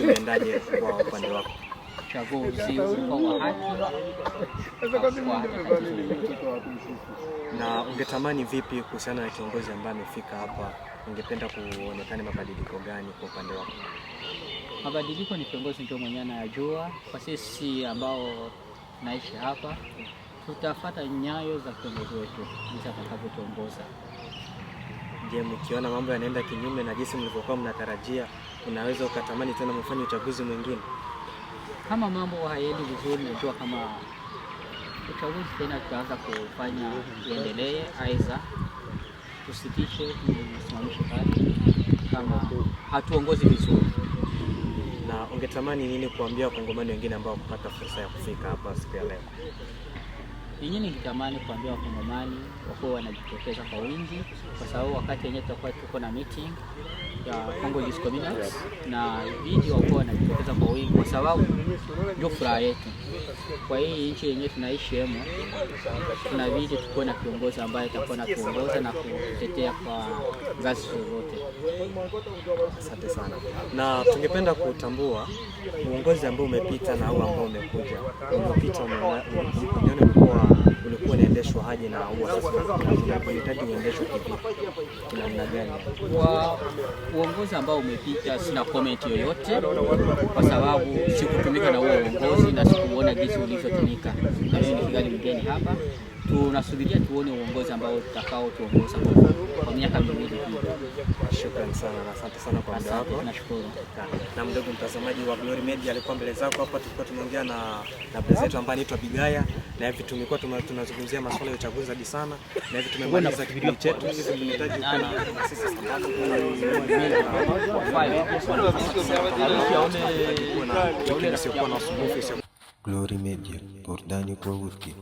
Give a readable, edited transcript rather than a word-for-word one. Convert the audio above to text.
Uchaguzi umeendaje kwa upande wako? Uchaguzi ulikuwa wa haki. Na ungetamani vipi kuhusiana na kiongozi ambaye amefika hapa? Ungependa kuonekana mabadiliko gani kwa upande wako? Mabadiliko ni kiongozi ndio mwenyewe anayajua. Kwa sisi ambao naishi hapa, tutafata nyayo za kiongozi wetu jinsi atakavyotuongoza. Je, mkiona mambo yanaenda kinyume na jinsi mlivyokuwa mnatarajia, unaweza ukatamani tena mfanye uchaguzi mwingine? Kama mambo hayaendi vizuri, najua kama uchaguzi tena tutaanza kufanya iendelee, aidha tusitishe, tusimamishe kazi kama hatuongozi vizuri. Na ungetamani nini kuambia wakongomani wengine ambao kupata fursa ya kufika hapa siku ya leo? Yenyewe ningetamani kuambia wakongomani wakuwa wanajitokeza kwa wingi, kwa sababu wakati wenyewe tutakuwa tuko na meeting ya Congolese Community na ibidi wakuwa wanajitokeza kwa wingi, kwa sababu ndio furaha yetu kwa hii nchi yenyewe tunaishi hemo. Tunabidi tukuwe na kiongozi ambaye atakuwa na kuongoza na kutetea kwa ngazi zozote. Asante sana. Na tungependa kutambua uongozi ambao umepita na huu ambao umekuja. Uliopita umeona ulikuwa unaendeshwa aje na huu sasa unahitaji uendeshwe kivipi? Kinamna gani? Kwa uongozi ambao umepita sina comment yoyote, kwa sababu sikutumika na huo uongozi na sikuona jinsi ulivyotumika, na mimi ni kingali mgeni hapa. Tunasubiria tuone uongozi ambao utakao tuongoza kwa miaka 2 hii. Shukrani sana na asante sana kwa muda wako. Nashukuru. Na mdogo mtazamaji wa Glory Media alikuwa mbele zako hapa, tulikuwa tumeongea na president ambaye anaitwa Bigaya, na hivi tumekuwa tunazungumzia masuala ya uchaguzi hadi sana, na hivi tumemaliza kipindi chetu. Sisi tunahitaji kuwa na sisi sambamba na usumbufu. Glory Media, burudani kwa wote.